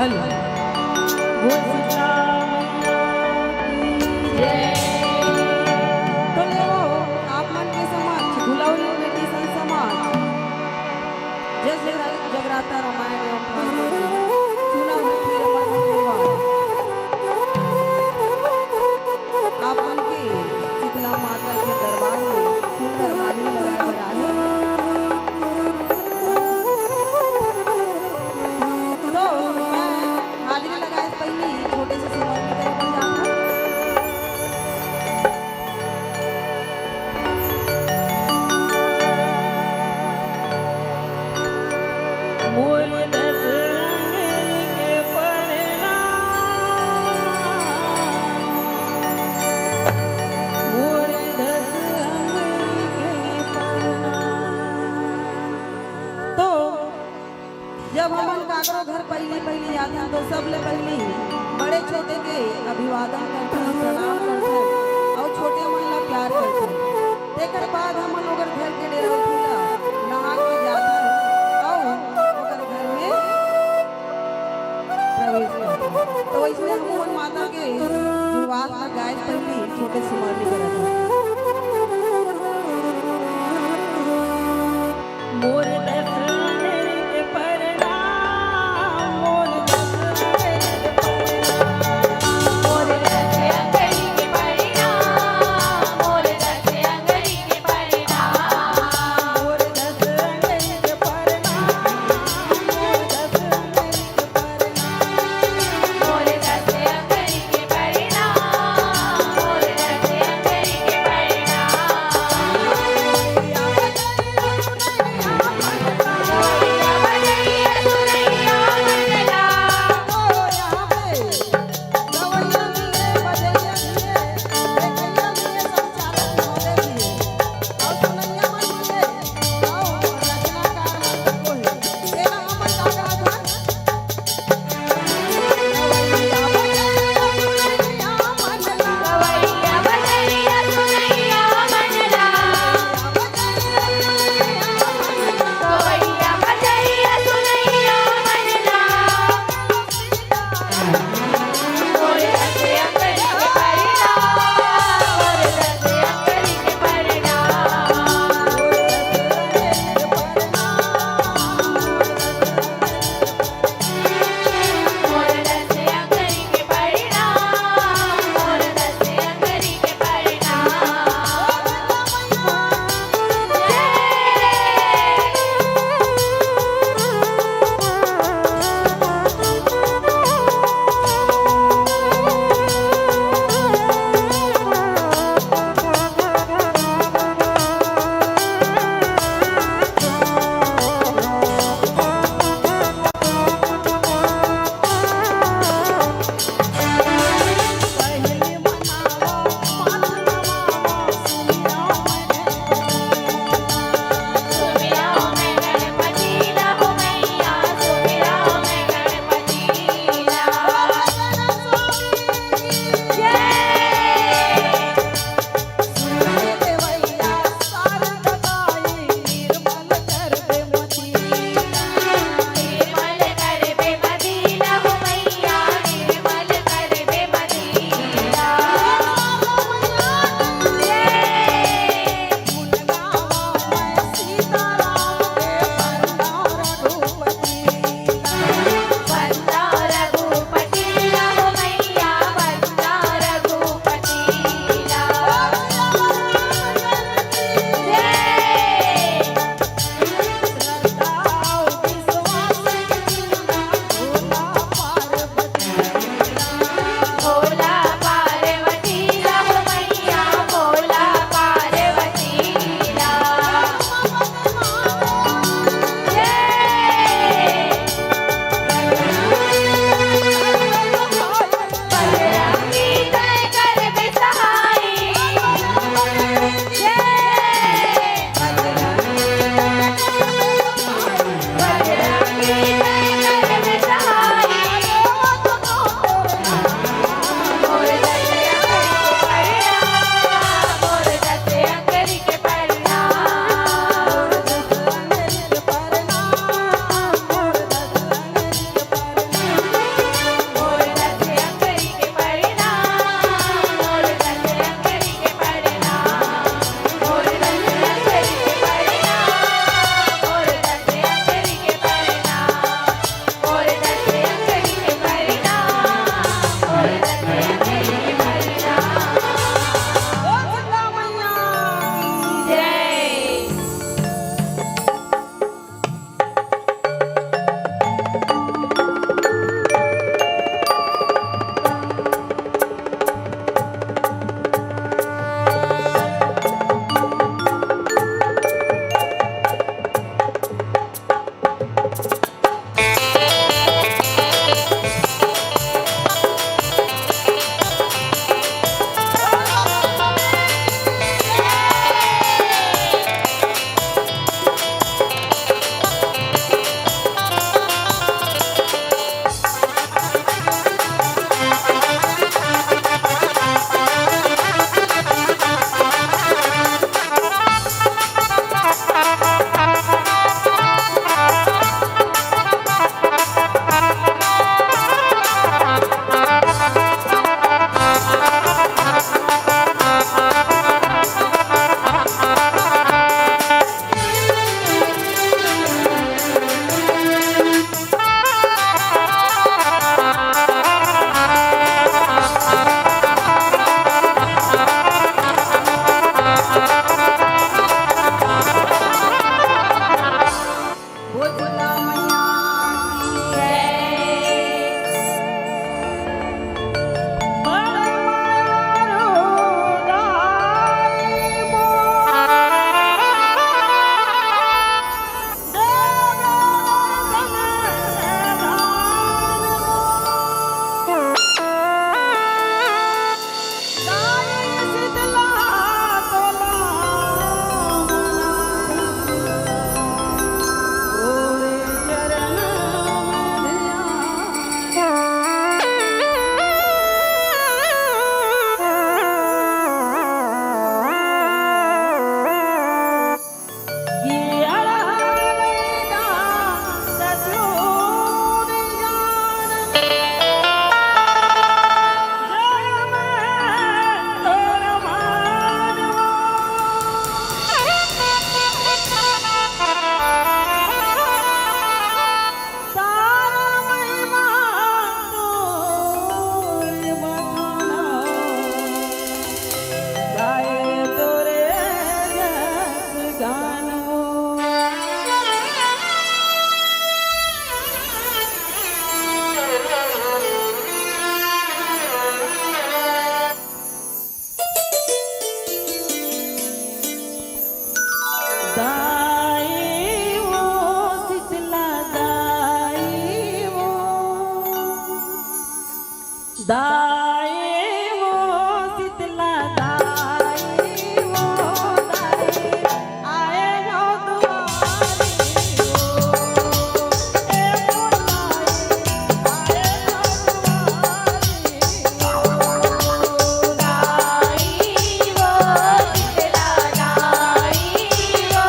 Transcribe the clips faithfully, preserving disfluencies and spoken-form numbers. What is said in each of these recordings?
बोल सीता मैया की जय। तो लेवो, आप मन के समक्ष दुलौरी बेटी संत समाज जय जय जगराता रामायण एवं भागवत सुना हुआ फिर अमर मंगलवार। आप मन के शीतला माता के दरबार में सुंदर हाजिरी लगाए बर आए। तो मैं हाजिरी लगाए से पहले छोटे से सिमरन करे बर जात हूँ। मोर दस अंगरी के परनाम, मोर दस अंगरी के परनाम। तो जब हमन काकरो घर पहली पहली जाथन, तो सबले पहली बड़े छोटे के अभिवादन करथन, प्रणाम करथन अउ छोटे मन ला प्यार करथन। तेकर बाद हमन ओकर घर के डेरा ला नहा के जाथन अउ ओकर घर में प्रवेश करथन। तो वैसने हमन माता के जुड़वास ला गाय पहली छोटे सिमरनी करत हन। मोर दस अंगरी के परनाम, मोर दस अंगरी के परनाम, मोर दस अंगरी के परनाम, मोर दस अंगरी के परनाम, मोर दस अंगरी के परनाम, मोर दस अंगरी के परनाम, मोर दस अंगरी के परनाम, मोर दस अंगरी के दाई वो शीतला दाई वो दाई, आए हो दुआरी हो। ए मोर दाई, आए हो दुआरी हो। दाई वो शीतला दाई वो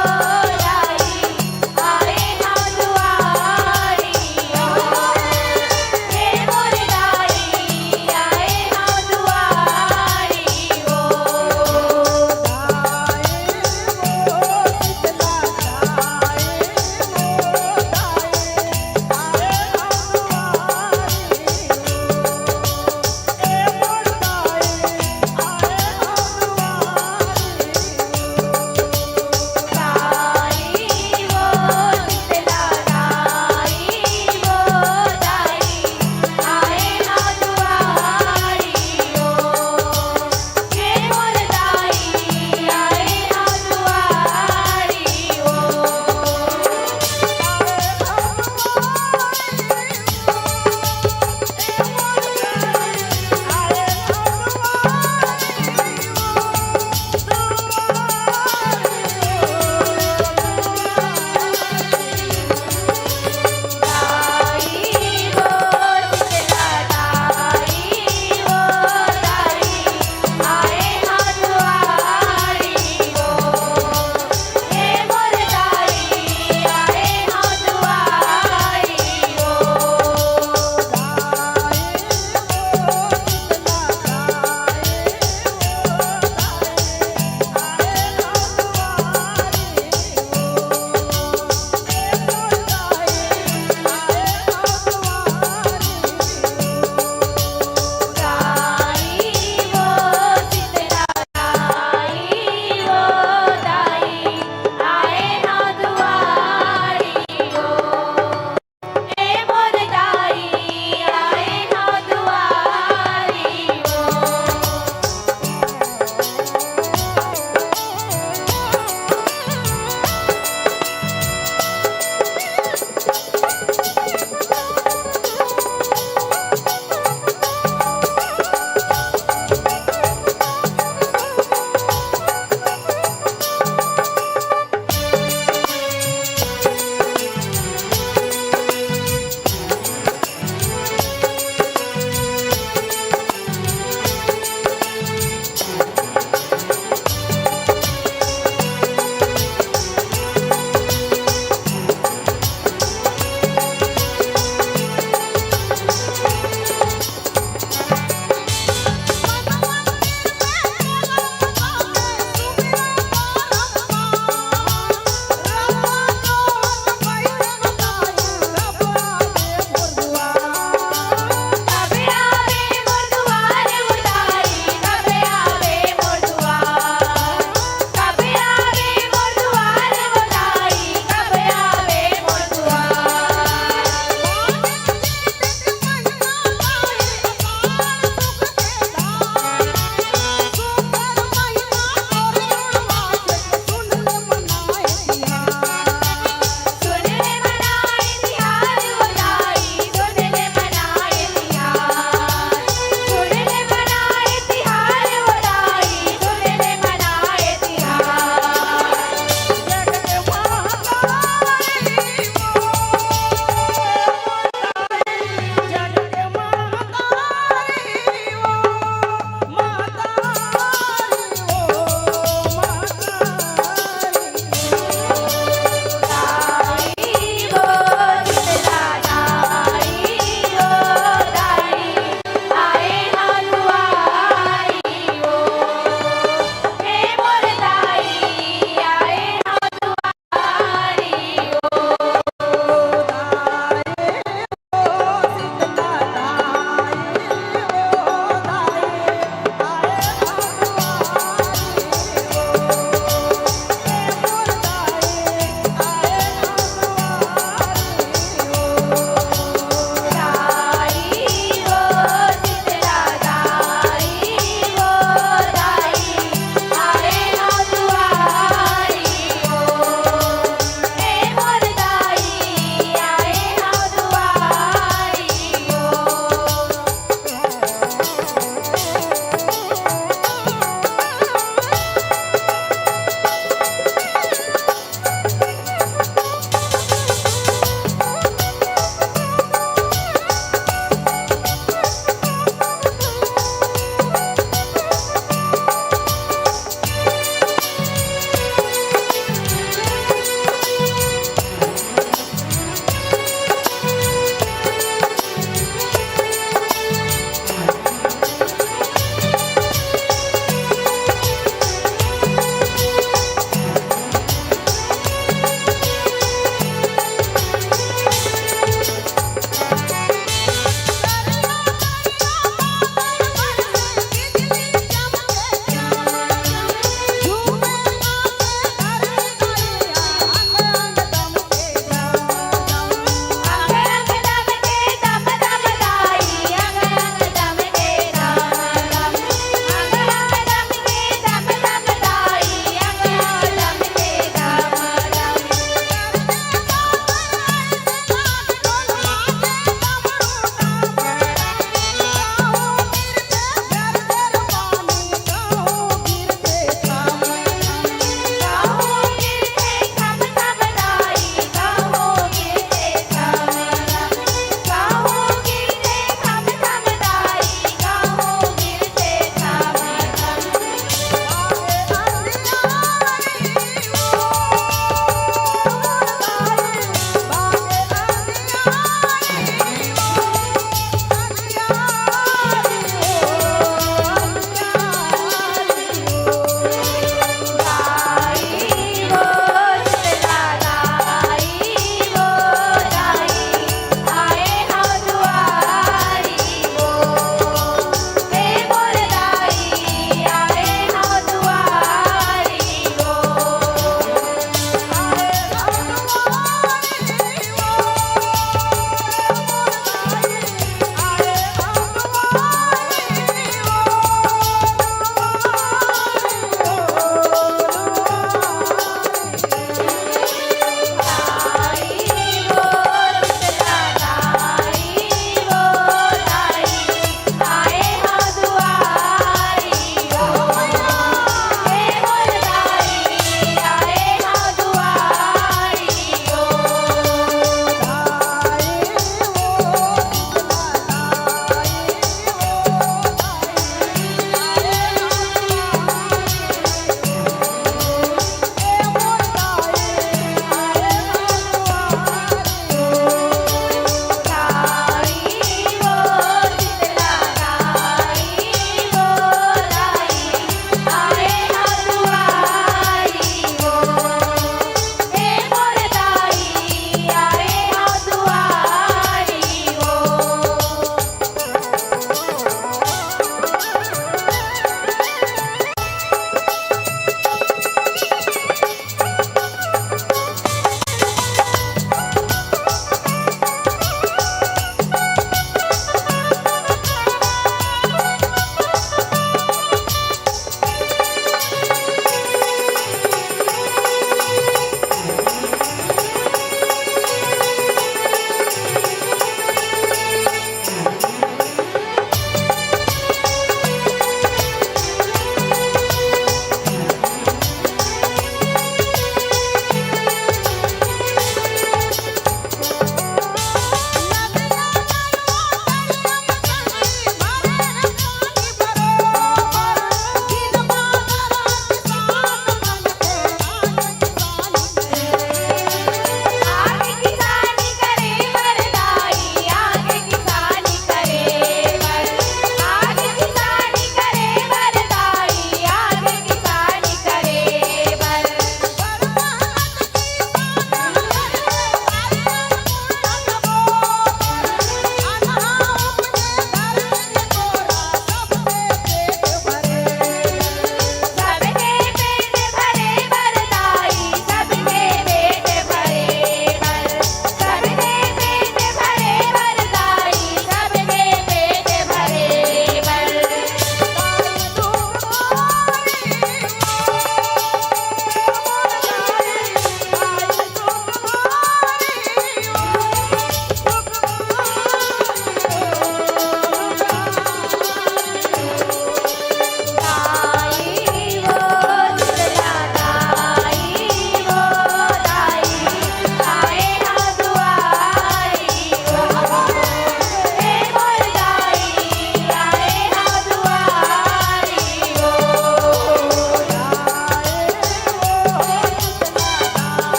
दाई, आए हो दुआरी हो। ए मोर दाई, आए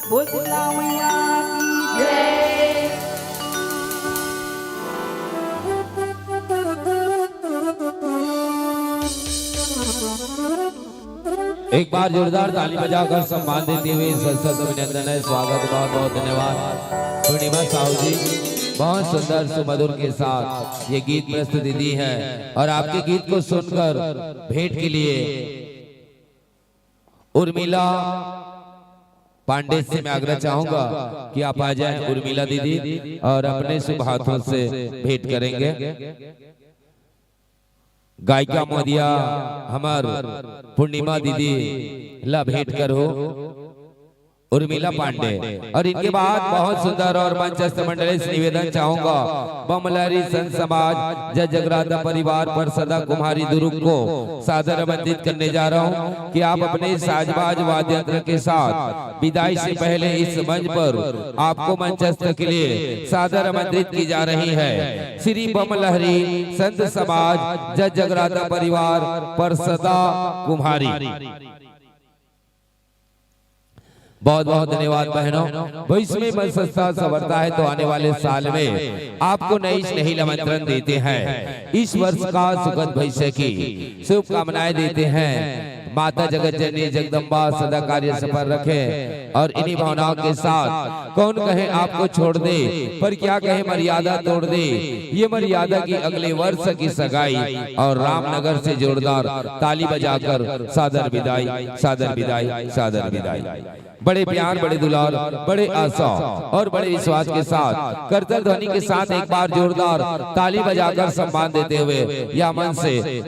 बोल शीतला मैया की जय। एक बार जोरदार ताली बजाकर सम्मान देते हुए सत सत अभिनंदन है, स्वागत, बहुत बहुत धन्यवाद। पूर्णिमा साहू जी, बहुत सुंदर सुमधुर के साथ ये गीत प्रस्तुति दी है और आपके गीत को सुनकर भेंट के लिए उर्मिला पांडे से मैं आग्रह चाहूंगा कि आप आ जाएं उर्मिला दीदी और अपने शुभ हाथों से भेंट करेंगे। गायिका मोदिया हमर पूर्णिमा दीदी ला भेंट करो, उर्मिला पांडे। और इनके बाद बहुत सुंदर और मंचस्थ मंडली से निवेदन चाहूंगा, बमलहरी संत समाज जय जगराता परिवार परसदा कुम्हारी दुर्ग को सादर आमंत्रित करने जा रहा हूं कि आप अपने साजबाज वाद्य यंत्र के साथ विदाई से पहले इस मंच पर आपको मंचस्थ के लिए सादर आमंत्रित की जा रही है। श्री बमलहरी संत समाज जय जगराता परिवार परसदा कुम्हारी। बहुत बहुत धन्यवाद बहनों। भविष्य में मन संस्था संवरता है तो आने वाले साल में आपको नई से नई आमंत्रण देते हैं। इस वर्ष का सुखद भविष्य की शुभकामनाएं देते हैं। माता जगत जननी जगदम्बा सदा कार्य सफल रखे और इन्हीं भावनाओं के साथ कौन कहे आपको छोड़ दे, पर क्या कहे मर्यादा तोड़ दे। ये मर्यादा की अगले वर्ष की सगाई और रामनगर से जोरदार ताली बजाकर सादर विदाई, सादर विदाई, सादर विदाई। बड़े प्यार, बड़े दुलार, बड़े आशा और बड़े विश्वास के साथ करताल ध्वनि के साथ एक बार जोरदार ताली बजाकर सम्मान देते हुए या मन से